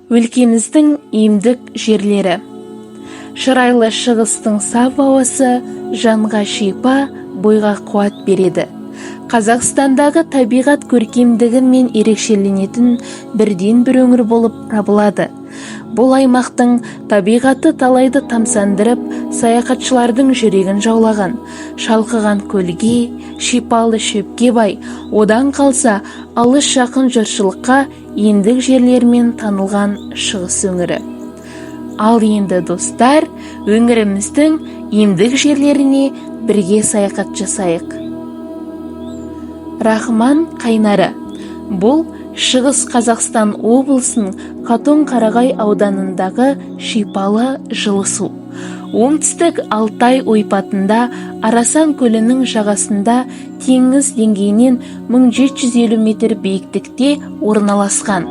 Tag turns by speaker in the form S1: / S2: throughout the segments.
S1: Өлкеміздің емдік жерлері. Шырайлы шығыстың саф ауасы жанға шипа, бойға қуат береді. Қазақстандағы табиғат көркемдігімен ерекшеленетін бірден бір өңір болып табылады. Бұл аймақтың табиғаты талайды тамсандырып, саяхатшылардың жүрегін жаулаған. Шалқыған көлге, шипалы шөпке бай, одан қалса алыс жақын жұртшылыққа емдік жерлермен танылған шығыс өңірі. Ал енді, достар, өңіріміздің емдік жерлеріне бірге саяхат жасайық. Рахман қайнары. Бұл Шығыс Қазақстан облысының Қатон-Қарағай ауданындағы шипалы жылы су. Оңтүстік Алтай ойпатында, Арасан көлінің жағасында, теңіз деңгейінен 1750 метр биіктікте орналасқан.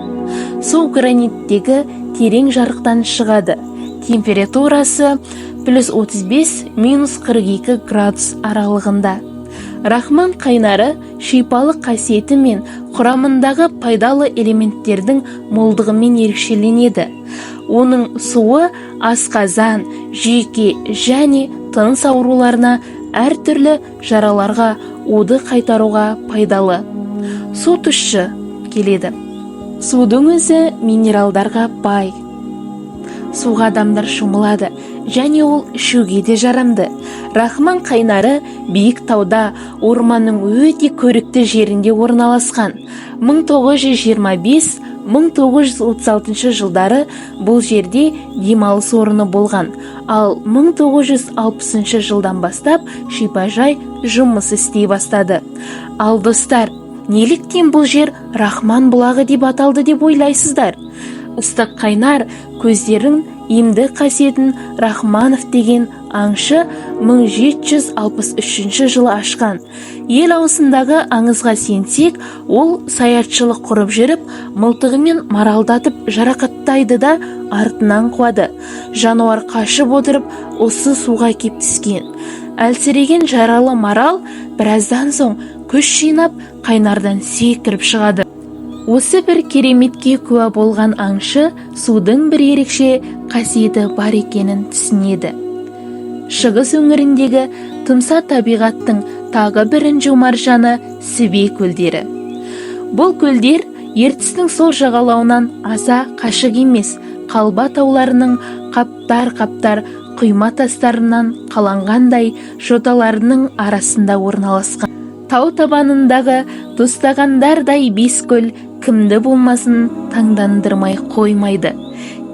S1: Су граниттегі терең жарықтан шығады. Температурасы плюс 35 минус 42 градус аралығында. Рахман қайнары шипалы қасиеті мен құрамындағы пайдалы элементтердің молдығымен ерекшеленеді. Оның суы асқазан, жүйке және тыныс ауруларына, әртүрлі жараларға, уды қайтаруға пайдалы. Су тұщы келеді. Судың өзі минералдарға бай. Суға адамдар шомылады және ол ішуге де жарамды. Рахман қайнары биік тауда, орманның өте көрікті жерінде орналасқан. 1925-1936 жылдары бұл жерде демалыс орны болған, ал 1960 жылдан бастап шипажай жұмыс істей бастады. Ал, достар, неліктен бұл жер Рахман бұлағы деп аталды деп ойлайсыздар? Ыстық қайнар көздерін емдік қасиетін Рахманов деген аңшы 1763 жылы ашқан. Ел аузындағы аңызға сенсек, ол саятшылық құрып жүріп, мылтығымен маралды атып жарақаттайды да, артынан қуады. Жануар қашып отырып, осы суға кеп түскен. Әлсіреген жаралы марал біраздан соң күш жинап, қайнардан секіріп шығады. Осы бір кереметке куә болған аңшы судың бір ерекше қасиеті бар екенін түсінеді. Шығыс өңіріндегі тұмса табиғаттың тағы бір інжу маржаны – Сібе көлдері. Бұл көлдер Ертістің сол жағалауынан аса қашық емес, Қалба тауларының қаптар-қаптар құйма тастарынан қаланғандай жоталарының арасында орналасқан. Тау табанындағы тостағандардай бес көл кімді болмасын таңдандырмай қоймайды.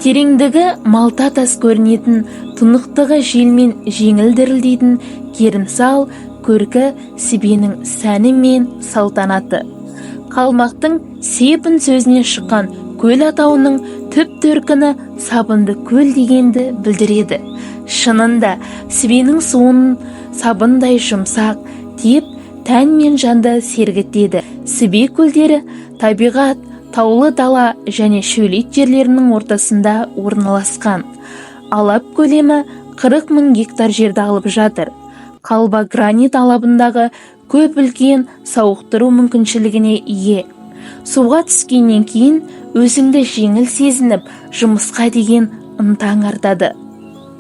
S1: Тереңдігі малта тас көрінетін, тұнықтығы желмен жеңіл дірілдейтін керімсал көркі – Сібенің сәні мен салтанаты. Қалмақтың «себін» сөзінен шыққан көл атауының түп төркіні сабынды көл дегенді білдіреді. Шынында, Сібенің суын сабындай жұмсақ тиіп, тән мен жанды сергітеді. Сібе көлдері табиғат таулы дала және шөлейт жерлерінің ортасында орналасқан. Алап көлемі 40 мың гектар жерді алып жатыр. Қалба гранит алабындағы көп үлкен сауықтыру мүмкіншілігіне ие. Суға түскеннен кейін өзіңді жеңіл сезініп, жұмысқа деген ынтаң артады.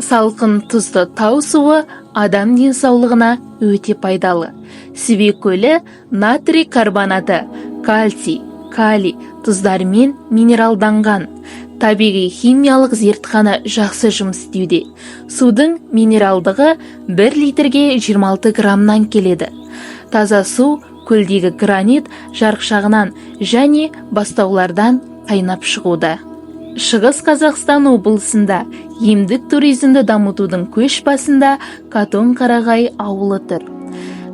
S1: Салқын тұзды тау суы адам денсаулығына өте пайдалы. Сібе көлі натрий карбонаты, кальций, калий тұздарымен минералданған. Табиғи химиялық зертхана жақсы жұмыс істеуде. Судың минералдығы 1 литрге 26 граммнан келеді. Таза су көлдегі гранит жарықшағынан және бастаулардан қайнап шығуда. Шығыс Қазақстан облысында емдік туризмді дамытудың көш басында Катон Қарағай ауылы тұр.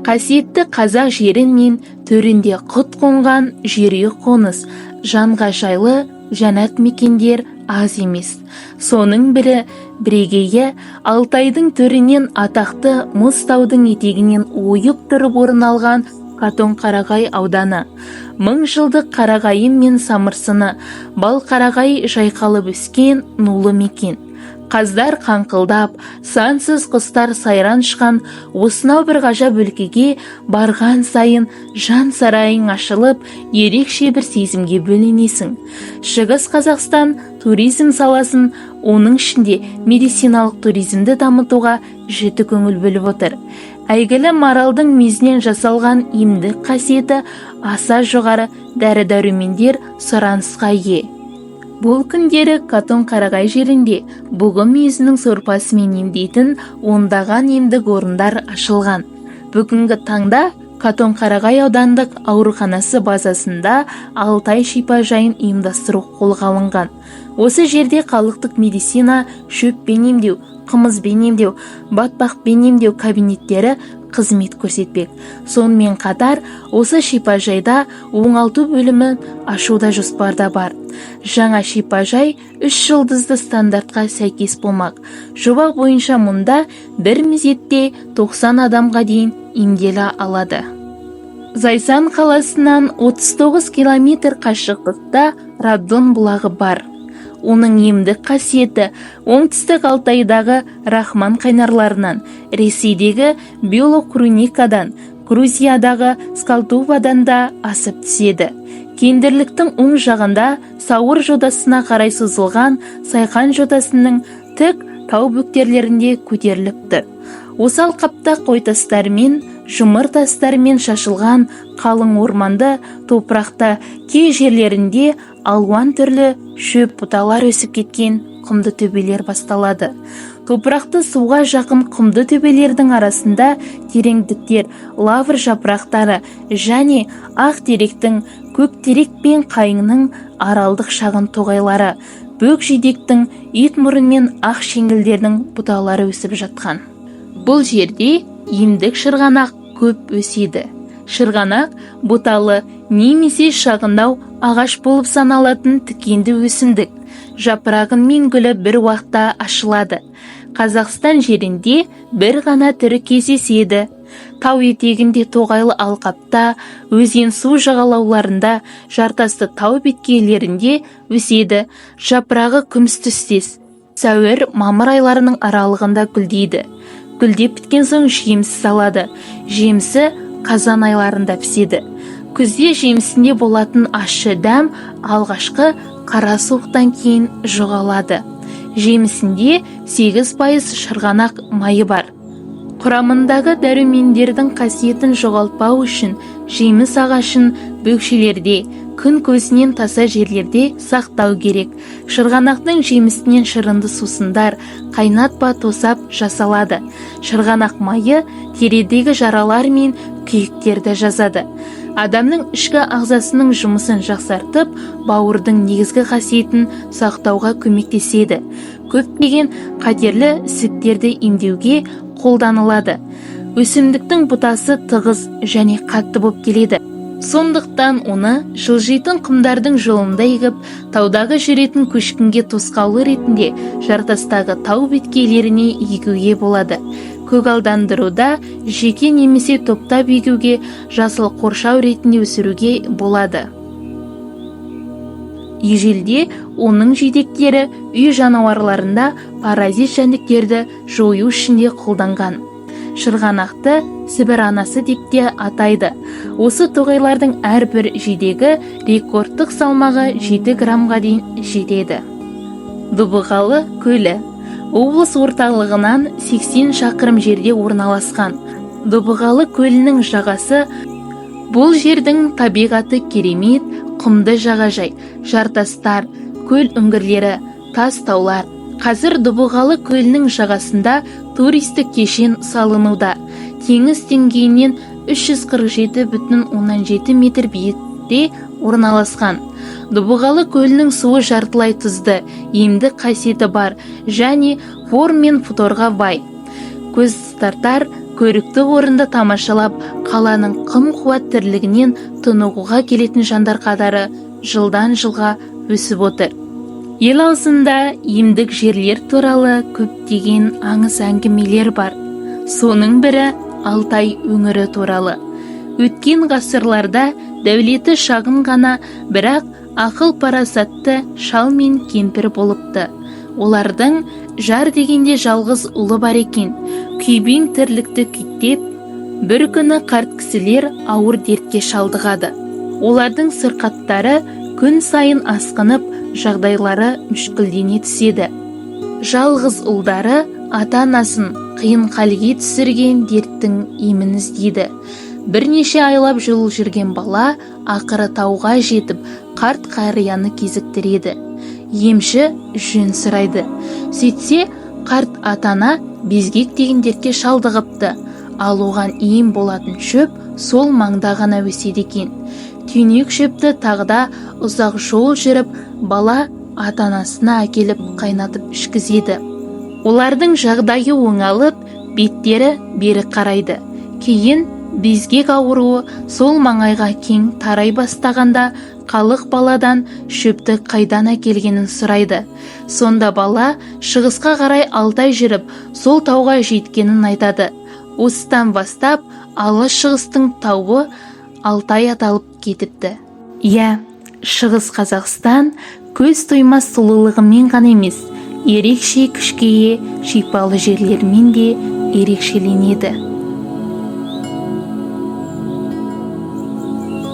S1: Қасиетті қазақ жері мен төрінде құт қонған жерұйық қоныс, жанға жайлы жәннат мекендер аз емес. Соның бірі, бірегейі Алтайдың төрінен, атақты мұз таудың етегінен ойып тұрып орын алған Катон Қарағай ауданы. Мың жылдық қарағайы мен самырсыны, балқарағай жайқалып өскен нулы мекен. Қаздар қаңқылдап, сансыз құстар сайран ұшқан осынау бір ғажап өлкеге барған сайын жан сарайың ашылып, ерекше бір сезімге бөленесің. Шығыс Қазақстан туризм саласын, оның ішінде медициналық туризмді дамытуға жіті көңіл бөліп отыр. Әйгілі маралдың мүйізінен жасалған емдік қасиеті аса жоғары дәрі-дәрумендер сұранысқа ие. Бұл күндері Катон-Қарағай жерінде бұғы мүйізінің сорпасымен емдейтін ондаған емдік орындар ашылған. Бүгінгі таңда Катон-Қарағай аудандық ауруханасы базасында Алтай шипажайын ұйымдастыру қолға алынған. Осы жерде халықтық медицина, шөппен емдеу, қымызбен емдеу, батпақпен емдеу кабинеттері қызмет көрсетпек. Сонымен қатар осы шипажайда оңалту бөлімін ашу да жоспарда бар. Жаңа шипажай 3 жұлдызды стандартқа сәйкес болмақ. Жоба бойынша мұнда бір мезетте 90 адамға дейін емделе алады. Зайсан қаласынан 39 километр қашықтықта Радон бұлағы бар. Оның емдік қасиеті оңтүстік Алтайдағы Рахман қайнарларынан, Ресейдегі Белокруникадан, Грузиядағы Скалтувадан да асып түседі. Кендірліктің оң жағында Сауыр жотасына қарай созылған Сайқан жотасының тік тау бөктерлерінде көтеріліп тұр. Осы алқапта қойтастармен, жұмыр тастармен шашылған қалың орманды топырақта кей жерлерінде алуан түрлі шөп бұталар өсіп кеткен құмды төбелер басталады. Топырақты суға жақын құмды төбелердің арасында тереңдіктер, лавр жапырақтары және ақ теректің, көк терек пен қайыңның аралдық шағын тоғайлары, бөк жидектің, ит мұрын мен ақ шеңгелдердің бұталары өсіп жатқан. Бұл жерде емдік шырғанақ көп өседі. Шырғанақ бұталы немесе шағындау ағаш болып саналатын тікенді өсімдік. Жапырағы мен гүлі бір уақытта ашылады. Қазақстан жерінде бір ғана түрі кездеседі. Тау етегінде, тоғайлы алқапта, өзен су жағалауларында, жартасты тау беткейлерінде өседі. Жапырағы күміс түстес. Сәуір, мамыр айларының аралығында гүлдейді. Гүлдеп біткен соң жеміс салады. Жемісі қазан айларында піседі. Күзде жемісінде болатын ащы дәм алғашқы қара суықтан кейін жоғалады. Жемісінде 8% шырғанақ майы бар. Құрамындағы дәрумендердің қасиетін жоғалтпау үшін жеміс ағашын бөкшелерде, күн көзінен таса жерлерде сақтау керек. Шырғанақтың жемісінен шырынды сусындар, қайнатпа, тосап жасалады. Шырғанақ майы терідегі жаралар мен күйіктерді жазады. Адамның ішкі ағзасының жұмысын жақсартып, бауырдың негізгі қасиетін сақтауға көмектеседі. Көптеген қатерлі ісіктерді емдеуге қолданылады. Өсімдіктің бұтасы тығыз және қатты болып келеді. Сондықтан оны жылжитын құмдардың жолында егіп, таудағы жүретін көшкінге тосқауыл ретінде жартастағы тау беткейлеріне егуге болады. Көгалдандыруда жеке немесе топтап егуге, жасыл қоршау ретінде өсіруге болады. Ежелде оның жидектері үй жануарларында паразит жәндіктерді жою үшін де қолданған. Шырғанақты Сібір анасы деп те атайды. Осы тоғайлардың әрбір жидегі рекордтық салмағы 7 граммға дейін жетеді. Дұбығалы көлі облыс орталығынан 80 шақырым жерде орналасқан. Дұбығалы көлінің жағасы. Бұл жердің табиғаты керемет: құмды жағажай, жартастар, көл үңгірлері, тас таулар. Қазір Дұбығалы көлінің жағасында туристік кешен салынуда. Теңіз деңгейінен 347,7 метр биікте орналасқан. Дұбығалы көлінің суы жартылай тұзды, емдік қасиеті бар және бор мен фторға бай. Көз тартар көрікті орынды тамашалап, қаланың қым-қуыт тірлігінен тынығуға келетін жандар қатары жылдан жылға өсіп отыр. Ел аузында емдік жерлер туралы көптеген аңыз әңгімелер бар. Соның бірі Алтай өңірі туралы. Өткен ғасырларда дәулеті шағын ғана, бірақ ақыл парасатты шал мен кемпір болыпты. Олардың жар дегенде жалғыз ұлы бар екен. Күйбең тірлікті күйттеп, бір күні қарт кісілер ауыр дертке шалдығады. Олардың сырқаттары күн сайын асқынып, жағдайлары мүшкілдене түседі. Жалғыз ұлдары ата-анасын қиын халге түсірген дерттің емін іздейді. Бірнеше айлап жол жүрген бала ақыры тауға жетіп, қарт қарияны кезіктіреді. Емші жөн сұрайды. Сөйтсе, қарт ата-ана безгек деген дертке шалдығыпты. Ал оған ем болатын шөп сол маңда ғана өседі екен. Түйнек шөпті тағы да ұзақ жол жүріп, бала ата-анасына әкеліп, қайнатып ішкізеді. Олардың жағдайы оңалып, беттері бері қарайды. Кейін безгек ауруы сол маңайға кең тарай бастағанда, халық баладан шөпті қайдан әкелгенін сұрайды. Сонда бала шығысқа қарай 6 ай жүріп, сол тауға жеткенін айтады. Осыдан бастап алыс шығыстың тауы Алтай аталып кетіпті. Иә, Шығыс Қазақстан көз тоймас сұлулығымен ғана емес, ерекше күшке ие шипалы жерлермен де ерекшеленеді.